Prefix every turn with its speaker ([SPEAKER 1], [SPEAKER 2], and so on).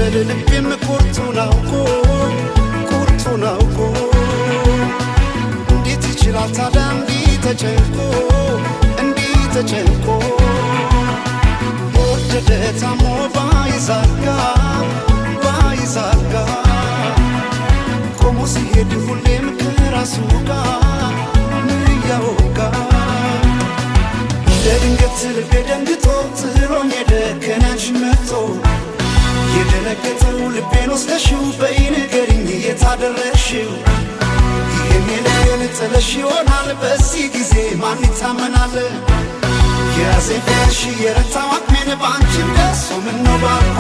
[SPEAKER 1] ይበል ልቤም ቁርጡን አውቆ፣ ቁርጡን አውቆ። እንዴት ይችላል ታዲያ እንዲህ ተጨንቆ፣ እንዲህ ተጨንቆ? ወደደ ታሞ ባይዛጋ፣ ባይዛጋ፣ ቆሞ ሲሄድ ሁሌም ከራሱ ጋር እያወጋ። እንደ ድንገት ልቤ ደንግጦ ጥሎኝ ሄደ ከኔ አንቺን መርጦ። የደነገጠው ልቤን ወስደሽው፣ በይ ንገሪኝ የት አደረግሽው? ይህን የልቤን ጥለሽ ይሆናል፣ በዚህ ጊዜ ማን ይታመናል? የያዘኝ ፍቅርሽ የረታው አቅሜን፣ በአንቺም ደርሶ ምነው ባኮ